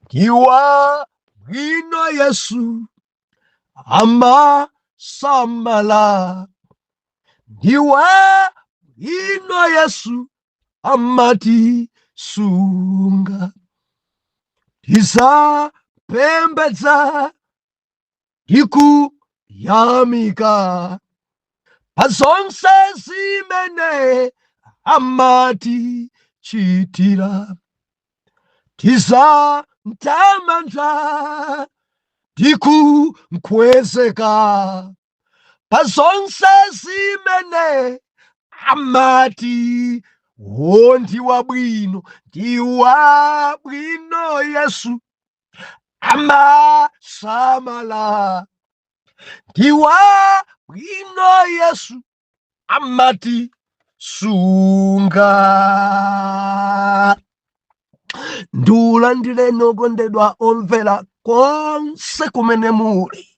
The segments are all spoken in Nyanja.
Ndi wabwino Yesu amasamala. Ndi wabwino Yesu amatisunga. Tizapembedza ndikuyamika pa zonse zimene amatichitira. Tizamtamanda ndikumkwezeka pa zonse zimene amati. O, ndi wabwino, ndi wabwino Yesu amasamala. Ndi wabwino Yesu amati sunga. Ndiulandireni okondedwa omvera konse kumene muli.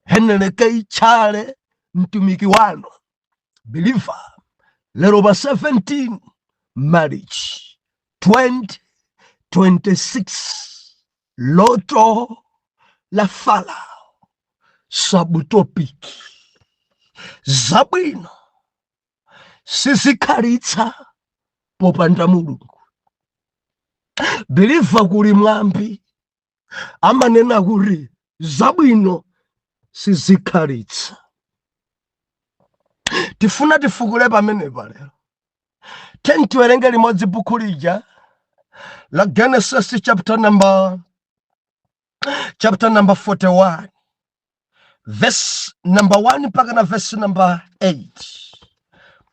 Henry K Tchale mtumiki wanu believer, lero pa 17 March 2026, loto la Farao, subtopic: zabwino sizikhalitsa popanda Mulungu. Believer, kuli mwambi amanena kuti zabwino sizikhalitsa. Tifuna tifukule pamenepa lero. Teni tiwerenge limodzi buku lija la Genesis chapter number 41, verse number 1 mpaka na verse number 8.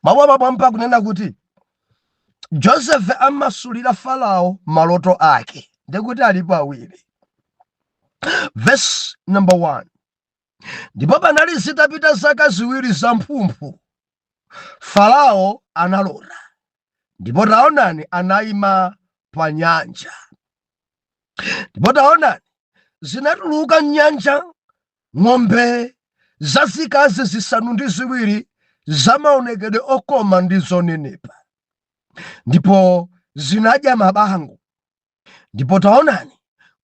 Mawu apamwamba kunena kuti Joseph amasulira Farao maloto ake, ndikuti alipo awiri. Verse number 1: Ndipo panali zitapita zaka 2 zamphumphu, Farao analota, ndipo taonani, anayima pa nyanja, ndipo taonani, zinatuluka m'nyanja ng'ombe zazikazi zisanu ndi ziwiri zamaonekedwe okoma ndi zonenepa, ndipo zinadya mabango. Ndipo taonani,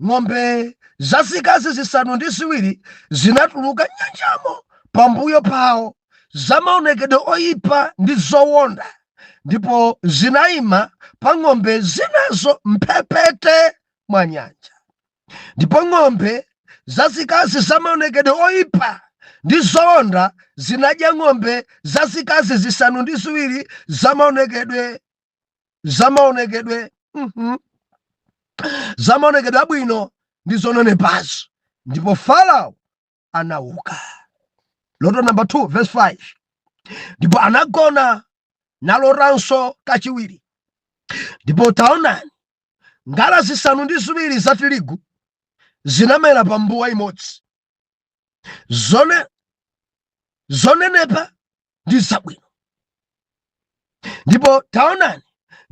ng'ombe zazikazi zisanu ndi ziwiri zinatuluka m'nyanjamo pambuyo pawo, zamaonekedwe oyipa ndi zowonda, ndipo zinayima pa ng'ombe zinazo mphepete mwa nyanja. Ndipo ng'ombe zazikazi zamaonekedwe oyipa ndi zowonda zinadya ng'ombe zazikazi zisanu ndi ziwiri zamaonekedwe abwino ndi zonenepazo. Ndipo Farao anauka. Loto number 2, verse 5: Ndipo anagona nalotanso kachiwiri, ndipo taonani, ngala zisanu ndi ziwiri za tirigu zinamera pa mbuwa imodzi, zonenepa ndi zabwino. Ndipo taonani,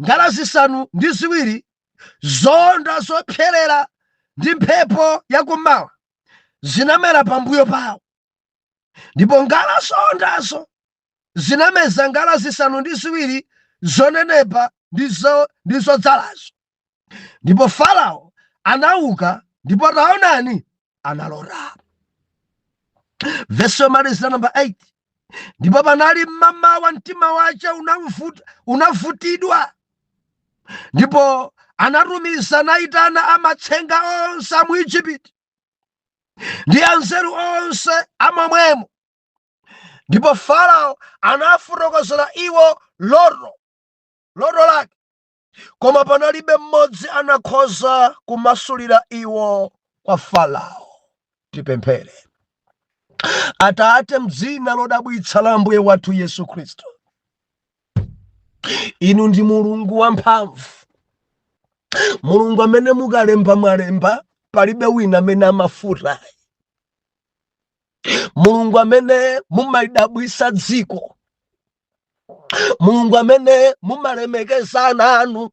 ngala zisanu ndi ziwiri zowonda zopserera ndi mphepo yakummawa zinamera pambuyo pawo, ndipo ngala zowondazo zinameza ngala zisanu ndi ziwiri zonenepa ndi zodzalazo. Ndipo Farao anauka, ndipo taonani, analota. Vesi yomalizira, namba 8: Ndipo panali mmamawa mtima wace unavutidwa, ndipo anatumiza nayitana amatsenga onse a mu Igupto ndi anzeru onse amomwemo. Ndipo Farao anafotokozera iwo loto lake, koma panalibe mmodzi anakhoza kumasulira iwo kwa Farao. Tipemphere. Atate, mdzina lodabwitsa la Ambuye wathu Yesu Khristu, inu ndi Mulungu wamphamvu, Mulungu amene mukalemba mwalemba, palibe wina amene amafuta, Mulungu amene mumalidabwitsa dziko, Mulungu amene mumalemekeza ana anu,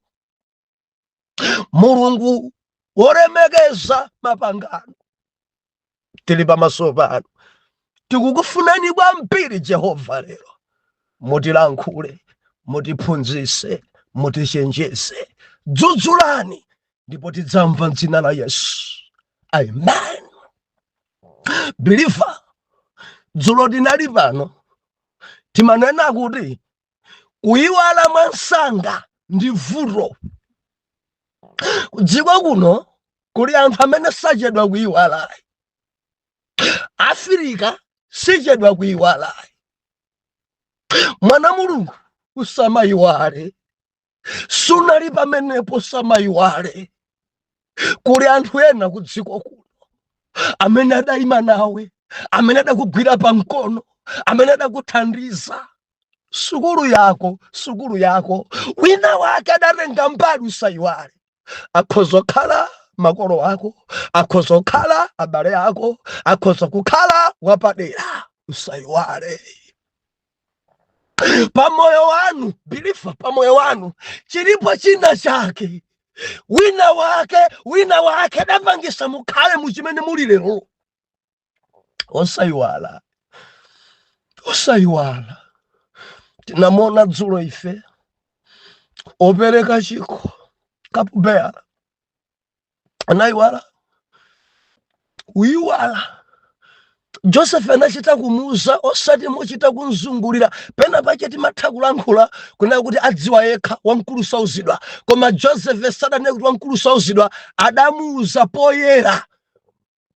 Mulungu wolemekeza mapangano. Tili pamaso panu, tikukufunani kwambiri Jehova. Lero mutilankhule, mutiphunzitse, mutichenjeze, dzudzulani. Ndipo tidzamva m'dzina la Yesu, amen. Believer, dzulo tinali pano, timanena kuti kuyiwala mwansanga ndi vuto. Kudziko kuno kuli anthu amene sachedwa kuyiwala. Afirika sichedwa kuyiwala. Mwana Mulungu, usamayiwale. Sunali pamenepo, usamayiwale. Kuli anthu ena ku dziko kuno amene adayima nawe, amene adakugwira pa mkono, amene adakuthandiza sukulu yako, sukulu yako wina wake adatenga mbali. Usayiwale. Akhoza kukhala makolo ako, akhoza kukhala abale ako, akhoza kukhala wapadera. Usayiwale pamoyo wanu, believer, pamoyo wanu chilipo china chake, wina wake, wina wake adapangisa mukhale muchimene muli lero. Osayiwala, osayiwala. Tinamona dzulo ife opereka chikho, cupbearer, anayiwala. Kuyiwala, Joseph anachita kumuuza, osati mochita kumzungulira. Pena pache timatha kulankhula kunena kuti adziwa yekha, wamkulu sauzidwa. Koma Joseph sadanene kuti wamkulu sauzidwa, adamuuza poyera: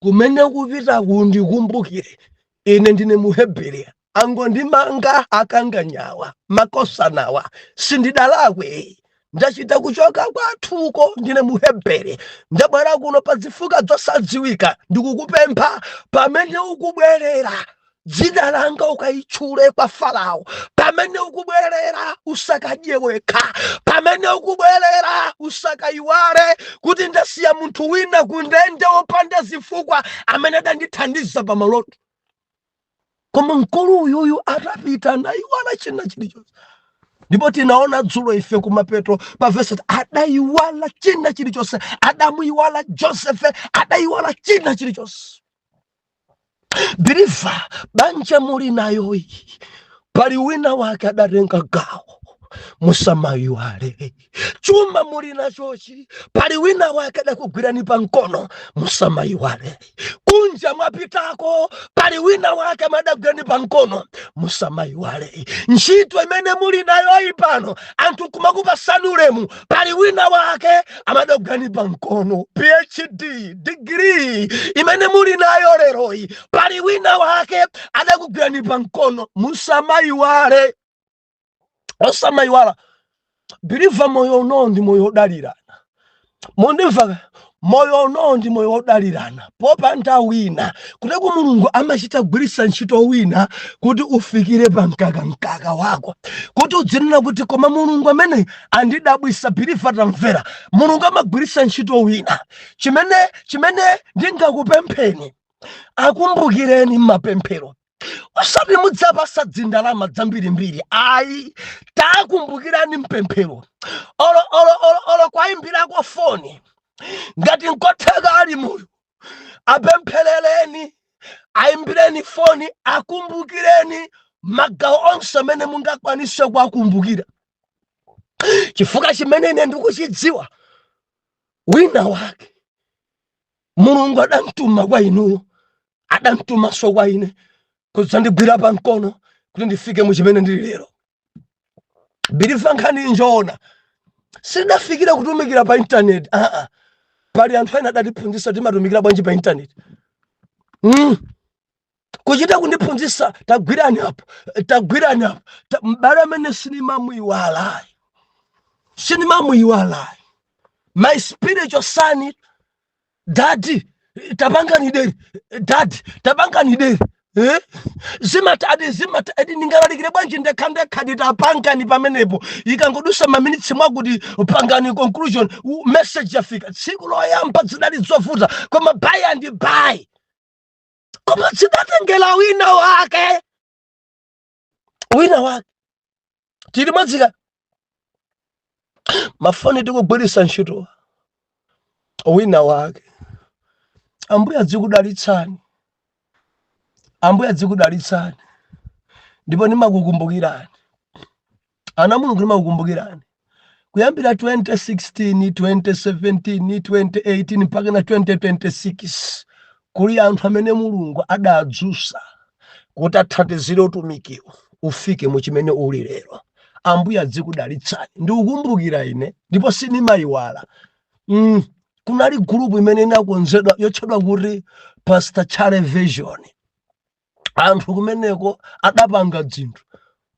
kumene kupita kundikumbukire, ine ndine Muheberi, angondimanga akanganyawa makosanawa, sindidalakwe, ndachita kuchoka kwathuko, ndine Muheberi, ndabwera kuno pa zifukwa zosadziwika. Ndikukupempha, pamene ukubwerera, dzina langa ukayitchule kwa Farao. Pamene ukubwerera, usakadye wekha. Pamene ukubwerera, usakayiwale kuti ndasiya munthu wina kundende wopanda zifukwa amene adandithandiza pamaloto. Koma mkulu uyuyu atapita anayiwala china chilichonse. Ndipo tinaona dzulo ife kumapeto pa vesi, adayiwala china chilichonse, adamuyiwala Josefe, adayiwala china chilichonse. Believer, banja muli nayoyi, pali wina wake adatenga gawo, musamayiwale. Chuma muli nachochi, pali wina wake adakugwirani pa mkono, musamayiwale. Kunja mwapitako, pali wina wake amadagwirani pa mkono, musamayiwale. Ntchito imene muli nayoyi pano, anthu kumakupasani ulemu, pali wina wake amadagwirani pa mkono. PhD degree imene muli nayo leroyi, pali wina wake adakugwirani pa mkono, musamayiwale, osamayiwala. Believer, moyo unowo ndi moyo wodalirana. Mundimva? Moyo unowo ndi moyo wodalirana. Popanda wina kuteko, Mulungu amachita kugwiritsa ntchito wina kuti ufikire pa mkaka wako, kuti udzinena kuti, "Koma Mulungu amene andidabwisa." Believer, tamvera, Mulungu amagwiritsa ntchito wina. Chimene ndingakupempheni, akumbukireni m'mapemphero. Osati mudzapasa dzindalama dzambirimbiri, ayi. Takumbukirani mpemphero, olo kwayimbirako foni ngati nkotheka. Ali moyo, apempherereni, ayimbireni foni, akumbukireni magawo onse amene mungakwanise kuwakumbukira, chifukwa chimene ine ndikuchidziwa, wina wake Mulungu adamtuma kwa inuyo, adamtumanso kwa ine kudzandigwira pa mkono kuti ndifike mu chimene ndili lero. Believer, nkhani njoona. Sindafikira kutumikira pa intaneti, aa. Pali anthu ena adatiphunzitsa timatumikira bwanji pa intaneti. Kuchita kundiphunzitsa, tagwirani apo, tagwirani apo. M'bale amene sinimamuyiwalayi, sinimamuyiwalayi, my spiritual son, "Daddy, tapangani deri, daddy, tapangani deri." Eh? Zimatadi, zimatadi, ndingalalikire bwanji ndekha ndekha? Nditapangani pamenepo, ikangodusa maminitsi mwakuti pangani conclusion, message yafika. Tsiku loyamba zidali zovuta, koma by and by, koma zidatengera wina wake, wina wake. Tili mwadzika mafoni tikugwiritsa ntchito, wina wake. Ambuye adzikudalitsani, Ambuye adzikudalitsani. Ndipo ndimakukumbukirani, ana Mulungu, ndimakukumbukirani. Kuyambira 2016, 2017, 2018 mpaka na 2026, kuli anthu amene Mulungu adadzusa kuti athandizire utumikiwo ufike mu chimene uli lero. Ambuye adzikudalitsani. Ndikukumbukira ine ndipo sindimayiwala. Kunali gulupu imene inakonzedwa yotchedwa kuti Pastor Charlie Vision. Anthu kumeneko adapanga dzinthu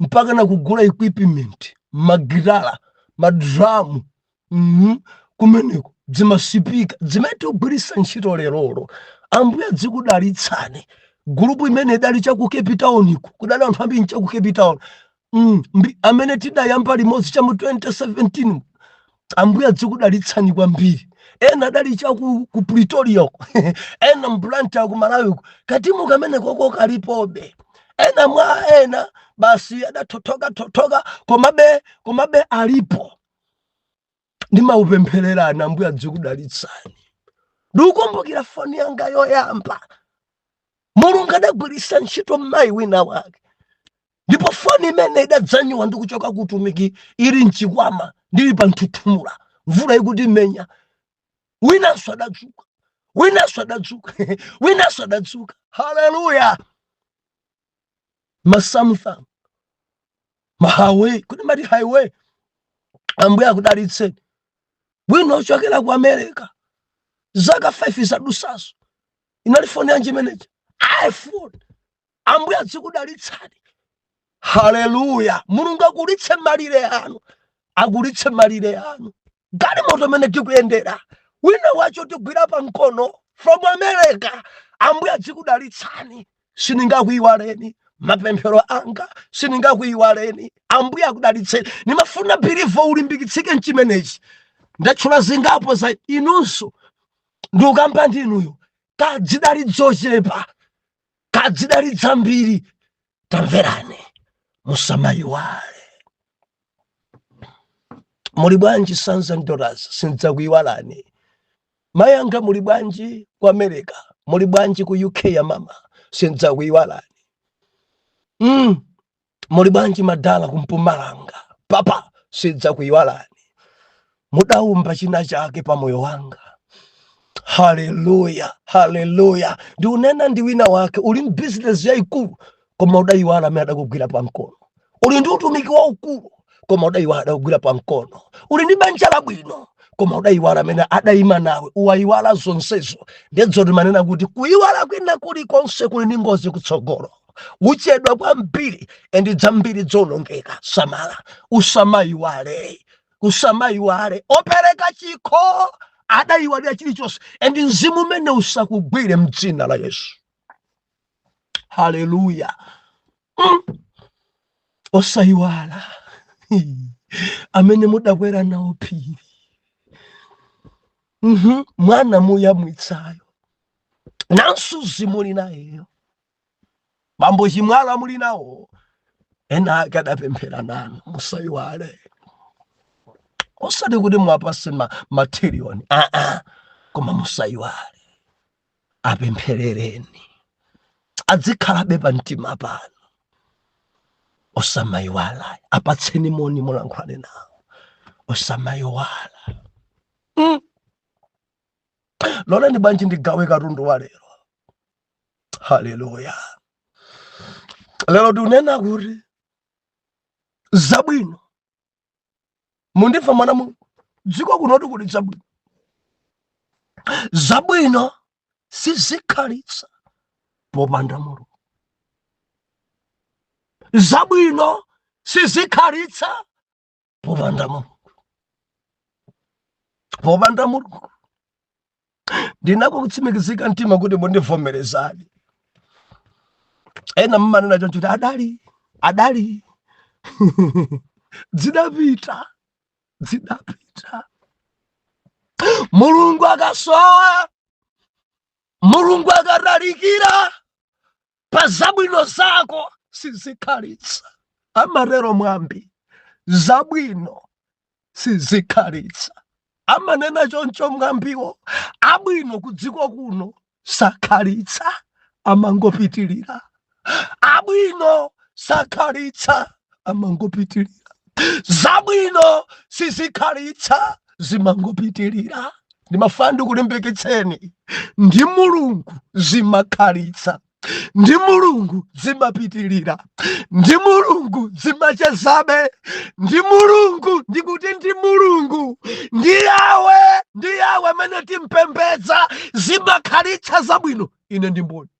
mpaka na kugula equipment, magitala, madramu, kumeneko dzimasipika zimene tikugwiritsa ntchito lerolo. Ambuye adzikudalitsani. Gulupu imene idali chaku Cape Town ku, kudali anthu ambiri chaku Cape Town, amene tidayamba limodzi cha mu 2017. Ambuye adzikudalitsani kwambiri. Ena adali chaku ku Pretoria, ena mBlantyre, ku Malawiko. Katimu kamene koko kalipobe. Ena mwa ena basi adathothoka thothoka, komabe alipo. Ndimaupemphererani, Ambuye adzikudalitsani. Ndikukumbukira foni yanga yoyamba, Mulungu adagwiritsa ntchito mayi wina wake, ndipo foni imene idadzanyiwa ndi kuchoka kutumiki ili mchikwama, ndili pa Nthuthumula, mvula ikuti menya. Winanso adadzuka, winanso adadzuka, winanso adadzuka. Haleluya! MaSamsung, maHuawei, kuti mati highway. Ambuye akudalitseni. Wina ochokera ku America, zaka 5 zadusazo, inali foni yanji imeneji? iPhone. Ambuye adzikudalitsani. Haleluya! Mulungu akulitse malire anu, akulitse malire anu. Galimoto imene tikuyendera, wina wacho tigwira pa mkono from America. Ambuye adzikudalitsani. Sindingakuyiwaleni, mapemphero anga sindingakuyiwaleni. Ambuye akudalitseni. Nimafuna believer ulimbikitsike mchimenechi. Ndatchula zingapo za inunso, ndikukamba ndi inuyo. Kadzidali dzochepa, kadzidali dzambiri, tamverani, musamayiwale. Muli bwanji, sons and daughters? Sindidzakuyiwalani. Mayi anga, muli bwanji ku America? Muli bwanji ku UK ya mama? Sindidzakuyiwalani. Muli bwanji madala ku Mpumalanga? Papa, sindidzakuyiwalani. Mudaumba china chake pa moyo wanga. Haleluya, haleluya! Ndiunena ndi wina wake uli mbizinesi yayikulu, koma udayiwala amene adakugwira pamkono. Uli ndi utumiki waukulu, koma udayiwala adakugwira pamkono. Uli ndi banja labwino, koma udayiwala amene adayima nawe. Uwayiwala zonsezo. Ndidzo timanena kuti kuyiwala kwina kulikonse kuli ndi ngozi kutsogolo. Uchedwa kwambiri and zambiri dzonongeka. Samala, usamayiwale, usamayiwale. Opereka chikho adayiwalira chilichonse, and mzimu umene usakugwire mdzina la Yesu. Haleluya! Osayiwala amene mudakwera nawo phiri. Mwana muyamwitsayo, nansuzi muli nayeyo, bambo Chimwala muli nawo, ena ake adapemphera nanu. Musayiwale. Osati kuti mwapase matiliyoni, aa, koma musayiwale, apempherereni, adzikhalabe pa mtima pano. Osamayiwala, apatseni moni, mulankhulane nawo. Osamayiwala. Loleni bwanji ndigawe katundu wa lero. Haleluya! Lero tikunena kuti zabwino. Mundimva, mwana Mulungu? Dziko kunoti kuli zabwino. Zabwino sizikhalitsa popanda Mulungu. Zabwino sizikhalitsa popanda Mulungu, popanda Mulungu. Ndinako kutsimikizika mtima kuti mundivomerezani. Ena mmanena choncho kuti adali adali, zidapita, zidapita. Mulungu akasowa, Mulungu akatalikira pa zabwino zako, sizikhalitsa. Amatero mwambi, zabwino sizikhalitsa. Amanena choncho mwambiwo. Abwino ku dziko kuno sakhalitsa, amangopitilira. Abwino sakhalitsa, amangopitilira. Zabwino sizikhalitsa, zimangopitirira. Ndimafuna ndikulimbikitseni, ndi Mulungu zimakhalitsa, ndi Mulungu zimapitirira, ndi Mulungu zimachezabe, ndi Mulungu. Ndikuti ndi Mulungu, ndi Yawe, ndi Yawe amene timpembedza, zimakhalitsa zabwino. Ine ndi mboni.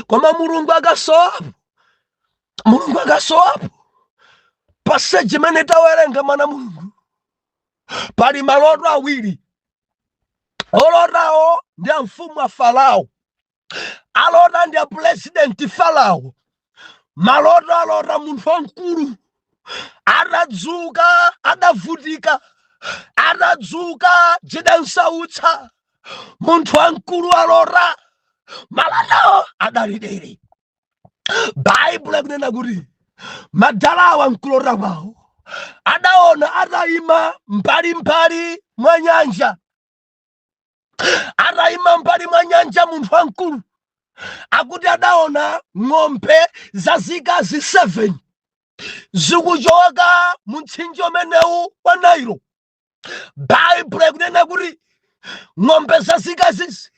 Koma Mulungu akasowapo, Mulungu akasowapo, passage imene tawerenga, mwana Mulungu, pali maloto awiri. Olotawo ndi amfumu a Farao, alota ndi a president Farao. Maloto alota munthu wamkulu atadzuka adavutika, atadzuka zidamsautsa. Munthu wamkulu alota maloto adalidere. Baibulo ikunena kuti madalawa mkulota kwawo adaona atayima mbalimbali mwa nyanja, atayima mbali mwa nyanja munthu wamkulu. Akuti adaona ng'ombe zazikazi 7 zikuchoka mu mtsinje umenewu wa Nailo. Baibulo ikunena kuti ng'ombe zazikazizi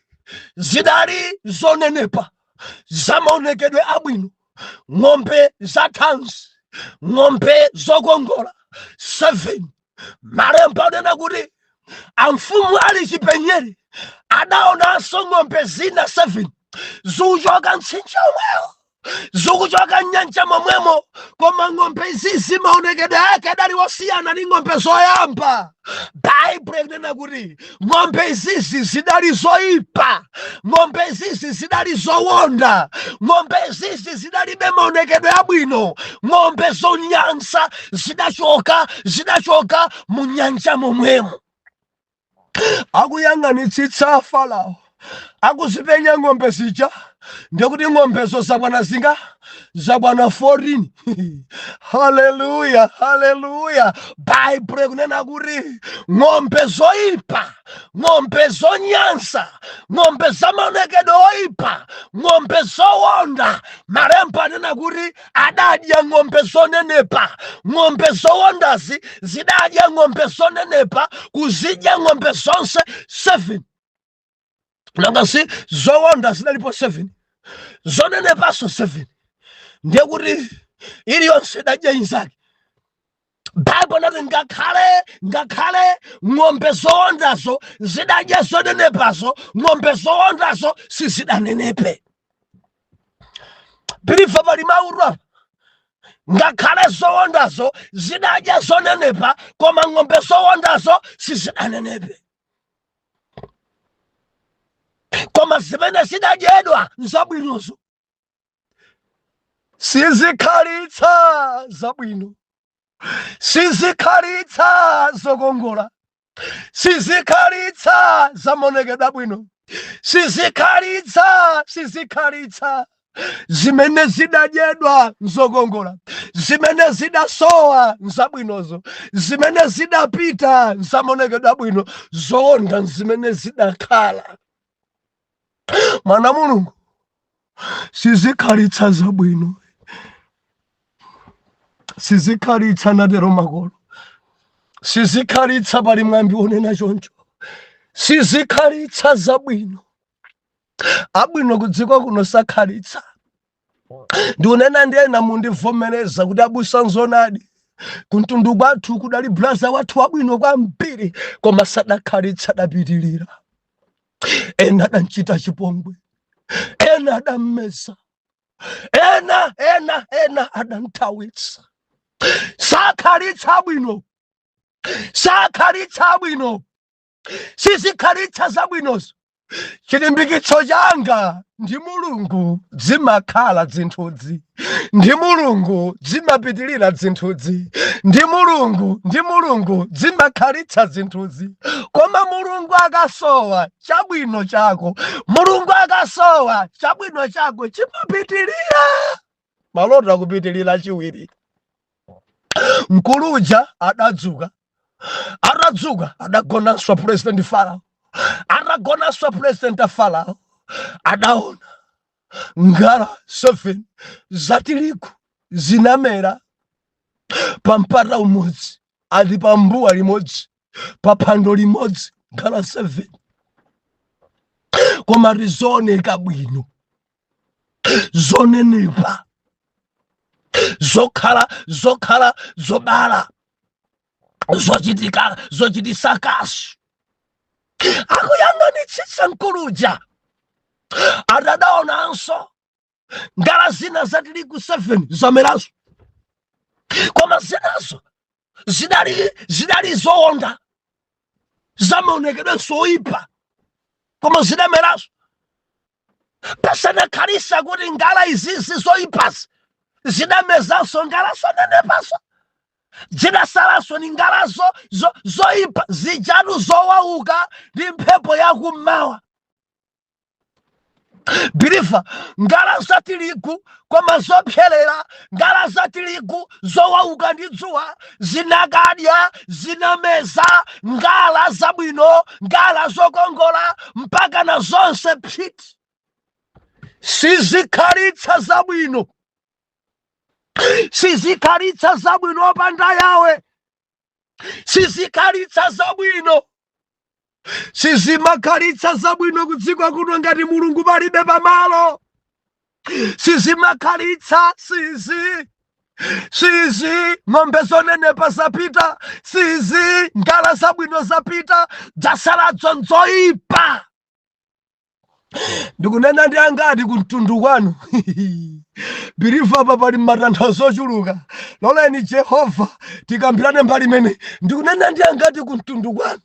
zidali zonenepa, zamaonekedwe abwino, ng'ombe zathanzi, ng'ombe zokongola 7. Malemba anena kuti amfumu ali chipenyere adaonanso ng'ombe zina 7 zikuchoka mtsinje omwewo, zikuchoka mnyanja momwemo, koma ng'ombe izizi maonekedwe ake adali osiyana ndi ng'ombe zoyamba. Baibulo ikunena kuti ng'ombe izizi zidali zoyipa, ng'ombe izizi zidali zowonda, ng'ombe izizi zidalibe maonekedwe abwino, ng'ombe zonyansa zidachoka mu nyanja momwemo. Akuyang'anitsitsa Farao, akuzipenya ng'ombe zija, ndikuti ng'ombezo zakwana zinga? Zakwana 14. Haleluya, haleluya! Baibulo ikunena kuti ng'ombe zoyipa, ng'ombe zonyansa, ng'ombe zamaonekedwe oyipa, ng'ombe zowonda, malemba anena kuti adadya ng'ombe zonenepa. Ng'ombe zowondazi zidadya ng'ombe zonenepa, kuzidya ng'ombe zonse 7. Nanga si zowonda zidalipo 7, zonenepanso 7, ndiye kuti iliyonse idadya inzake. Baibulo nati ngakhale ng'ombe zowondazo zidadya zonenepazo, ng'ombe zowondazo sizidanenepe. Believer, pali mawu apa. Ngakhale zowondazo zidadya zonenepa, koma ng'ombe zowondazo sizidanenepe. Koma zimene zidadyedwa nzabwinozo. Sizikhalitsa zabwino, sizikhalitsa zokongola, sizikhalitsa zamaonekedwe abwino, sizikhalitsa, sizikhalitsa. Zimene zidadyedwa nzokongola, zimene zidasowa nzabwinozo, zimene zidapita nzamaonekedwe abwino, zowonda zimene zidakhala. Mwana Mulungu, sizikhalitsa zabwino, sizikhalitsa. Natero makolo, sizikhalitsa. Pali mwambi wonena choncho, sizikhalitsa zabwino. Abwino kudziko kuno sakhalitsa. Ndikunena ndi ena mundivomereza kuti abusa, nzonadi, kumtundu kwathu kudali brother wathu wabwino kwambiri, koma sadakhalitsa, adapitilira. Ena adamchita chipongwe, ena adammeza, ena adamthawitsa. Sakhalitsa bwino, sakhalitsa bwino, sizikhalitsa zabwinozo. Chilimbikitso changa, ndi Mulungu zimakhala zinthuzi, ndi Mulungu zimapitilira zinthuzi, ndi Mulungu, ndi Mulungu zimakhalitsa zinthuzi. Koma Mulungu akasowa, chabwino chako, Mulungu akasowa, chabwino chako chimapitilira. Maloto akupitilira chiwiri. Mkuluja adadzuka, atadzuka adagonanso president Farao. Atagonanso president Farao, adaona ngala 7 za tirigu zinamera. Pa mpata umodzi, ali pa mbuwa limodzi, pa phwando limodzi, ngala 7, koma tizooneka bwino, zonenepa, zokhala zobala, zochitika zochitisa kaso. Akuyang'anitsitsa mkuluja, atadaonanso ngala zina za tirigu 7 zameranso, koma zinazo zidali zowonda, zamaonekedwenso oyipa, koma zidameranso. Pasanakhalisa kuti ngala izizi zoyipazi zidamezanso ngala zonenepaso, zidasalanso ni ngala zoyipa zijatu, zowauka ndi mphepo yakummawa. Believer, ngala za tirigu koma zopyerera, ngala za tirigu zowauka ndi dzuwa, zinakadya, zinameza ngala zabwino, ngala zokongola, mpaka na zonse phiti. Sizikhalitsa zabwino, sizikhalitsa zabwino opanda Yawe, sizikhalitsa zabwino, sizimakhalitsa zabwino kudziko kuno ngati Mulungu palibe pamalo. Sizimakhalitsa, sizi ng'ombe zonenepa zapita, sizi ngala zabwino zapita, zasaladzo nzoyipa. Ndikunena ndi angati kumtundu kwanu? Believer, apa pali matanthauzo ochuluka. Loleni Jehova tikambirane mbali imene. Ndikunena ndi angati kumtundu kwanu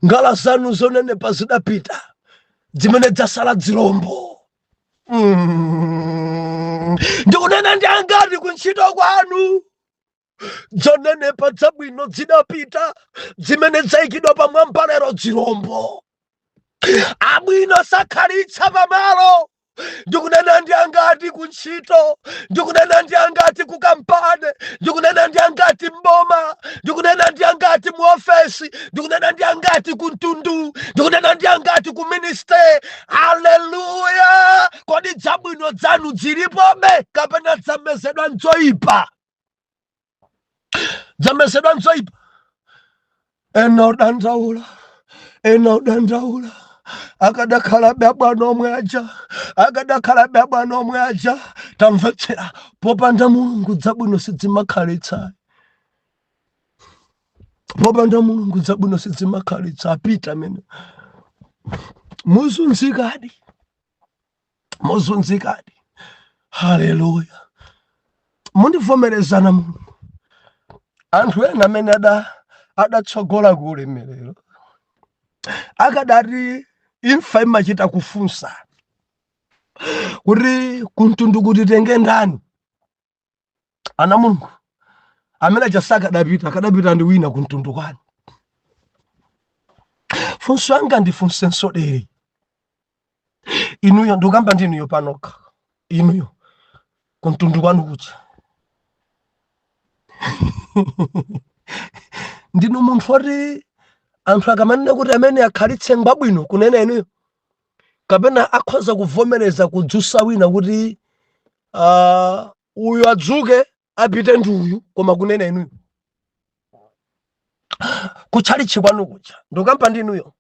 ngala zanu zonenepa zidapita, zimene zasala dzilombo? Ndikunena ndi angati kuntchito kwanu zonenepa zabwino zidapita, zimene zayikidwa pamwamba lero dzilombo? Abwino sakhalitsa pamalo. Ndikunena ndi angati kuntchito? Ndikunena ndi angati ku kampani? Ndikunena ndi angati mboma? Ndikunena ndi angati mu ofesi? Ndikunena ndi angati ku mtundu? Ndikunena ndi angati ku ministry? Haleluya! Kodi zabwino zanu zilipobe kapena zamezedwa nzoyipa? Zamezedwa nzoyipa. Ena udandaula, ena udandaula, akadakhala bwana omwe aja, akadakhala bwana omwe aja. Tamvetsera, popanda Mulungu zabwino sizimakhalitsa. Popanda Mulungu zabwino sizimakhalitsa. Apita amene muzunzikadi, muzunzikadi. Haleluya! Mundivomerezana Mulungu, anthu ena amene adatsogola ku ulemerero, akadati imfa imachita kufunsa kuti kumtundu kuti tenge ndani, ana Mulungu amene aja sakadapita, akadapita ndi wina kumtundu kwanu. Funso anga ndifunsenso dere inuyo, ndikukamba ndi inuyo panokha, inuyo kumtundu kwanu kuja ndinu munthu oti anthu akamanena kuti amene akhalitse ngwabwino, kunena inuyo, kapena akhoza kuvomereza kudzusa wina kuti uyu adzuke apite ndi uyu, koma kunena inuyo kutchalitchi kwanu kuja, ndikukamba ndi inuyo.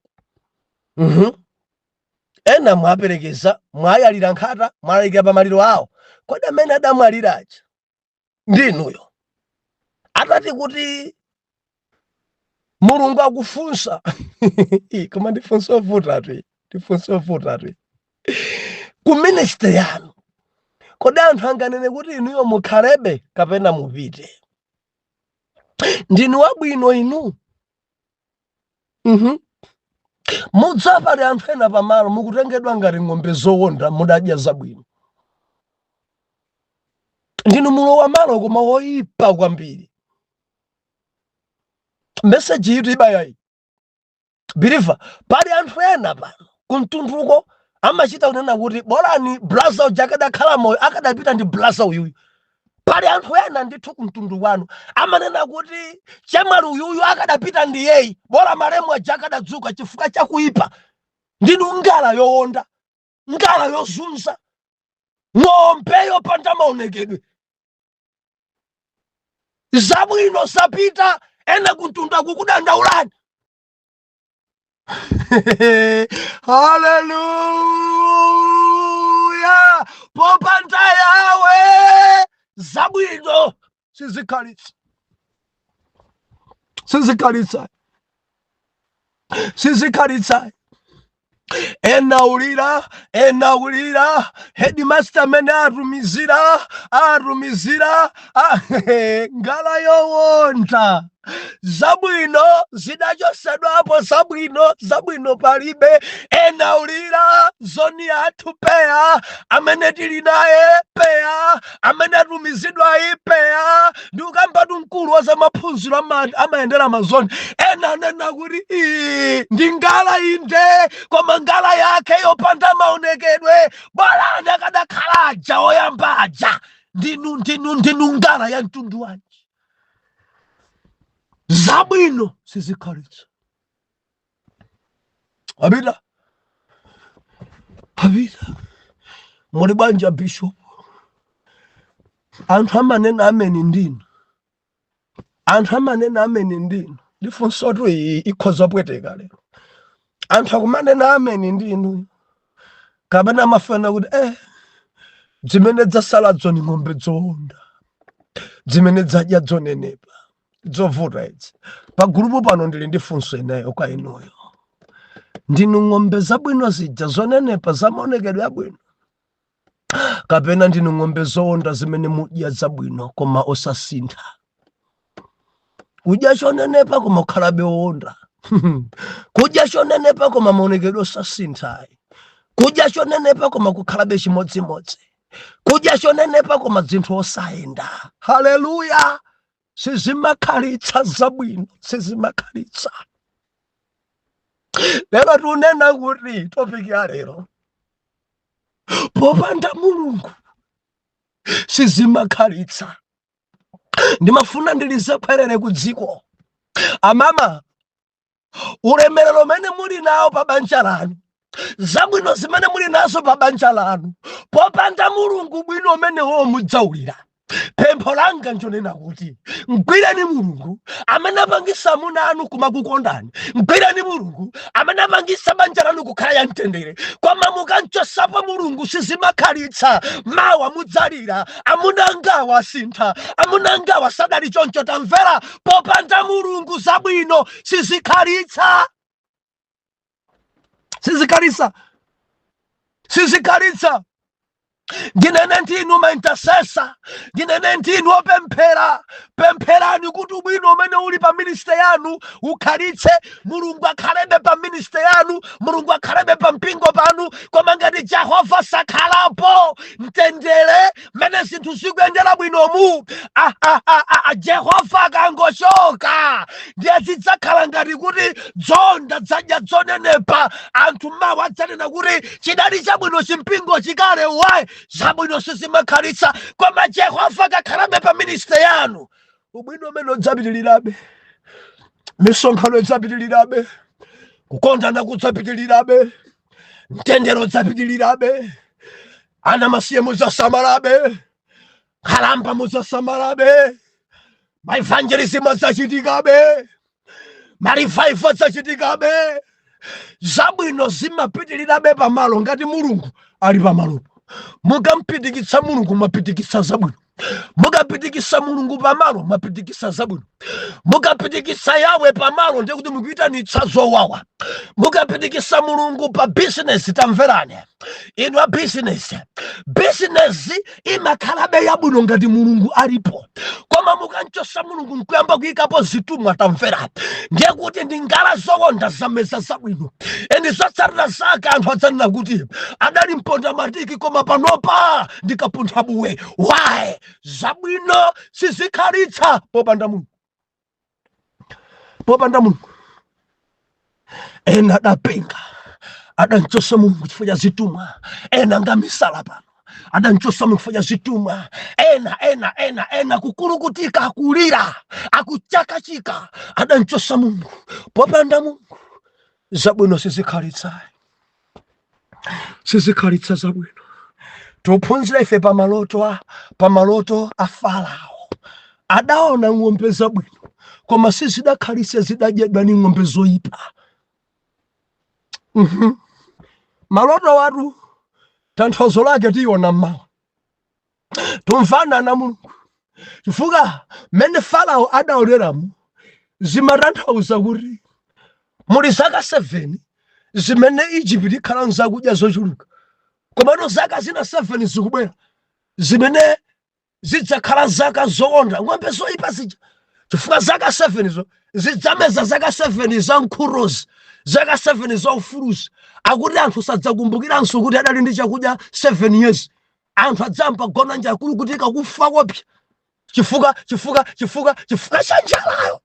Ena mwaperekeza, mwayalira nkhata, mwalalikira pa maliro awo. Kodi amene adamwalira aja ndi inuyo, atati kuti Mulungu akufunsa, koma ndifunso ovutatu, ndifunso ovutatu, ku ministry yanu, kodi anthu anganene kuti inuyo mukhalebe kapena mupite? Ndinu wabwino inu. Mudzapali anthu ena pamalo mukutengedwa ngati ng'ombe zowonda, mudadya zabwino, ndinu mulowa malo koma woyipa kwambiri. Message yitu ibayayi. Believer, pali anthu ena pano kumtunduko amachita kunena kuti bolani blaza uja akadakhala moyo, akadapita ndi blaza uyuyu. Pali anthu ena ndithu kumtundu kwanu amanena kuti chemwali uyuyu akadapita ndi yeyi, bola malemu aja akadadzuka, chifukwa chakuipa. Ndinu ngala yowonda, ngala yozunza, ng'ombe yopanda maonekedwe. Zabwino zapita, ena kuntunda kukudandaulani. Haleluya! Popanda Yawe zabwino sizikhalitsa, sizikhalitsa, sizikhalitsa. Ena ulira, ena ulira, headmaster amene atumizira, atumizira ngala yowonda. Zabwino zidachosedwapo, zabwino, zabwino palibe. Ena ulira, zoni yathu peya, amene tili naye peya, amene atumizidwa peya. Ndi ukambatu mkulu wa zamaphunziro amayendera mazoni. Ena anena kuti iyi ndi ngala inde, koma ngala yake yopanda maonekedwe. Bolani akadakhala aja oyamba aja. Ndinu, ndinu, ndinu ngala ya mtundu wanji? Zabwino sizikhalitsa. Apita, apita. Muli bwanja, bishop? Anthu amanena ameni ndinu, anthu amanena ameni ndinu. Ndifunsotu iyi ikhoza pweteka lero. Anthu akumanena ameni ndinu, kapena amafana kuti zimene dzasaladzo ni ng'ombe zowonda zimene dzadya dzonenepa? Zovuta idzi pagulupu pano. Ndili ndi funso ineyo kwa inuyo: ndinu ng'ombe zabwino zija zonenepa zamaonekedwe abwino, kapena ndinu ng'ombe zowonda zimene mudya zabwino koma osasintha? Kudya chonenepa koma kukhalabe wowonda, kudya chonenepa koma maonekedwe osasintha, kudya chonenepa koma kukhalabe chimodzimodzi, kudya chonenepa koma zinthu osayenda. Haleluya! Sizimakhalitsa zabwino, sizimakhalitsa. Lero tunena kuti topic ya lero, popanda Mulungu sizimakhalitsa. Ndimafuna ndilize khwerere ku dziko. Amama, ulemerero umene muli nawo pa banja lanu, zabwino zimene muli nazo pa banja lanu, popanda Mulungu bwino umenewo mudzaulira. Pempho langa njonena kuti mgwireni Mulungu amene apangisa amuna anu kumakukondani, mgwireni Mulungu amene apangisa banja lanu kukhala ya mtendere. Koma mukanchosapo Mulungu sizimakhalitsa. Mawa mudzalira, amuna angawa asintha, amuna angawa sadali choncho. Tamvera, popanda Mulungu zabwino sizikhalitsa, sizikhalitsa, sizikhalitsa. Ndinene ndinu ma intercessor, ndinene ndinu opemphera, pempherani kuti ubwino umene uli pa ministry yanu ukhalitse, Mulungu akhalebe pa ministry yanu, Mulungu akhalebe pa mpingo panu. Koma ngati Jehova sakhalapo, mtendere mmene zinthu zikuyendera bwinomu, Jehova akangochoka ndiye zidzakhala ngati kuti dzonda dzadya dzonenepa. Anthu mawa adzanena kuti chidali chabwino chimpingo chikale. Why? Zabwino sizimakhalitsa. Koma Jehova akakhalabe pa ministry yanu, ubwino umene udzapitirirabe, misonkhano idzapitirirabe, kukondana kudzapitirirabe, mtendere udzapitirirabe, ana masiye mudzasamalabe, nkhalamba mudzasamalabe, ma evangelism adzachitikabe, ma revival adzachitikabe. Zabwino zimapitirirabe pamalo ngati Mulungu ali pamalopo. Mukampitikitsa Mulungu, mwapitikitsa zabwino. Mukapitikisa Mulungu pamalo, mwapitikisa zabwino. Mukapitikisa Yawe pamalo, ndiye kuti mukuyitanitsa zowawa. Mukapitikisa Mulungu pa bizinesi, tamverani inu a bizinesi, bizinesi imakhalabe yabwino ngati Mulungu alipo. Koma mukanchosa Mulungu nkuyamba kuyikapo zitumwa, tamvera, ndiye kuti ndi ngala zowonda zameza zabwino. Eni zotsatira zake anthu adzanena kuti adali mponda matiki koma panopa ndikapuntha buwe. Why? Zabwino sizikhalitsa popanda Mulungu, popanda Mulungu. Ena adapenga, adanchosa Mulungu chifukwa cha zitumwa. Ena ngamisala pano, adanchosa Mulungu chifukwa cha zitumwa. Ena, ena, ena, ena kukulukutika, akulira, akuchakachika, adanchosa Mulungu. Popanda Mulungu zabwino sizikhalitsa, sizikhalitsa zabwino. Tiphunzira ife pamaloto a Farao. Adaona ng'ombe zabwino, koma sizidakhalitse, zidadyedwa ni ng'ombe zoyipa. Maloto watu tanthauzo lake tiyiona mmawa. Tumvana na Mulungu, chifukwa mmene Farao adaoneramo zimatanthauza kuti muli zaka 7 zimene Egypt ikhala nzakudya zochuluka, komano zaka zina 7 zikubwera zimene zidzakhala zaka zowonda, ng'ombe zoyipa zija, chifukwa zaka 7 zo zidzameza zaka 7 za nkhurozi, zaka 7 za ufuluzi. Akuti anthu sadzakumbukiranso kuti adali ndi chakudya 7 years. Anthu adzamba gona njala, kulukutika, kufa kopsa, chifukwa cha njalayo.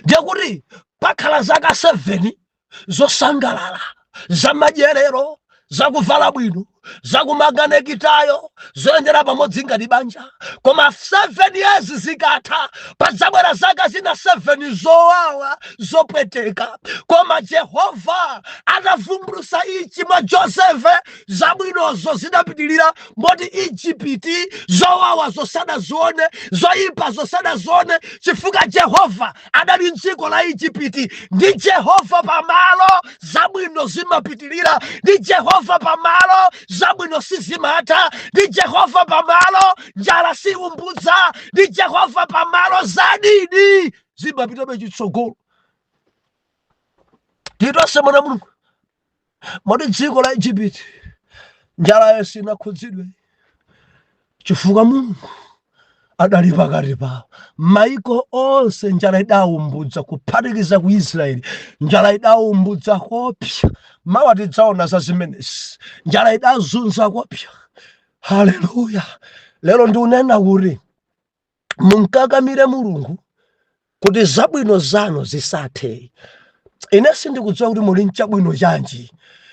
Ndiye kuti pakhala zaka 7 zosangalala, zamadyerero, zakuvala bwino, zakumanga nekitayo, zoyendera pamodzi ngati banja. Koma 7 years zikatha, padzabwera zaka zina 7 zowawa, zopweteka. Koma Jehova atavumbulutsa ichi mwa Josefe, zabwinozo zidapitilira, moti Ijipiti zowawa zosadazione, zoyipa zosadazione, chifukwa Jehova adali mdziko la Ijipiti. Ndi Jehova pamalo, zabwino zimapitilira. Ndi Jehova pamalo, zabwino sizimatha. Ndi Jehova pamalo, njala siumbudza. Ndi Jehova pamalo, zadidi zimapitabe chitsogolo. Titonse mwana Mulungu, moti dziko la Ijipiti njalayo sinakhudzidwe, chifukwa Mulungu adali pakati pawo. Maiko onse njala idawumbudza, kuphatikiza ku Israeli. Njala idawumbudza kopsa. Mawa tidzaona za zimenezi. Njala idazunza kopsa. Haleluya! Lero ndiunena kuti munkakamire Mulungu kuti zabwino zanu zisathe. Ine sindikudziwa kuti muli mchabwino chanji.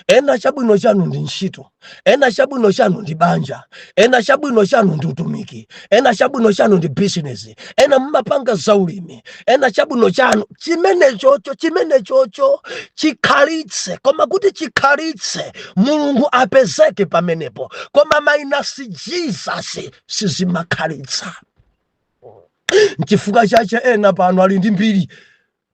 Ena chabwino chanu ndi ntchito, ena chabwino chanu ndi banja, ena chabwino chanu ndi utumiki, ena chabwino chanu ndi bizinesi, ena mumapanga zaulimi, ena chabwino chanu chimene chocho, chimene chocho chikhalitse. Koma kuti chikhalitse, Mulungu apezeke pamenepo. Koma minus Jesus sizimakhalitsa. Nchifukwa chache ena pano ali ndi mbiri,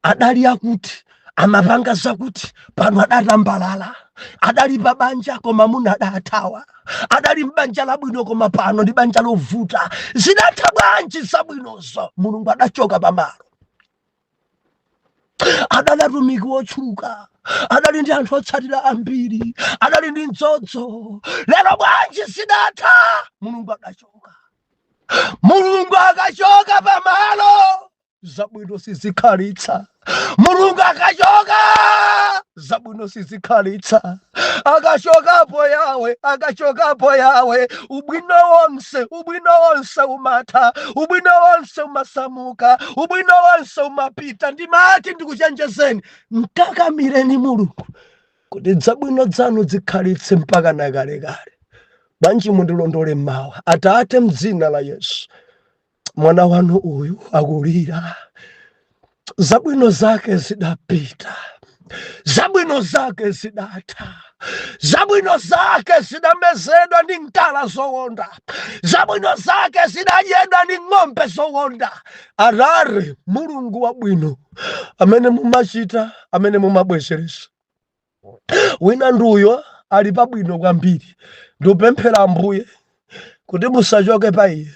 adali akuti amapanga zakuti, pano adatambalala. Adali pa banja, koma muna adathawa. Adali mbanja labwino, koma pano ndi banja lovuta. Zidatha bwanji zabwinozo? Mulungu adachoka pamalo. Adali atumiki wotchuka, adali ndi anthu otsatira ambiri, adali ndi mdzodzo. Lero bwanji zidatha? Mulungu adachoka. Mulungu akachoka pamalo, zabwino sizikhalitsa. Mulungu akachoka, zabwino sizikhalitsa. Akachokapo Yawe, akachokapo Yawe, ubwino wonse, ubwino wonse umatha, ubwino wonse umasamuka, ubwino wonse umapita. Ndimati ndikuchenjezeni, mkakamireni Mulungu kuti zabwino zanu zikhalitse mpaka na kalekale. Bwanji mundilondole mmawa? Atate, mdzina la Yesu, mwana wanu uyu akulira. Zabwino zake zidapita, zabwino zake zidatha, zabwino zake zidamezedwa ndi nkala zowonda, zabwino zake zidadyedwa ndi ng'ombe zowonda. Atate, Mulungu wabwino amene mumachita, amene mumabwezeresa, wina nduyo ali pabwino kwambiri. Ndikupemphera, Ambuye, kuti musachoke pa iye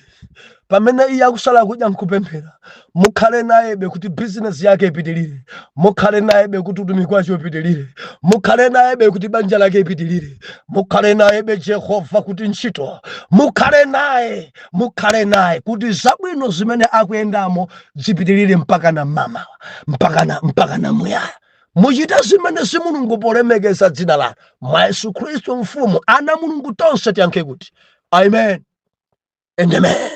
pamene iye akusala kudya nkupemphera. Mukhale nayebe kuti bizinesi yake ipitilire, mukhale nayebe kuti utumiki wake upitilire, mukhale nayebe kuti banja lake ipitilire, mukhale nayebe Jehova kuti ntchito, mukhale naye, mukhale naye kuti zabwino zimene akuyendamo zipitilire mpaka na mamawa, mpaka na muyaya. Muchite zimene si Mulungu polemekeza dzina lanu, mwa Yesu Khristu Mfumu. Ana Mulungu tonse tiyankhe kuti amen and amen.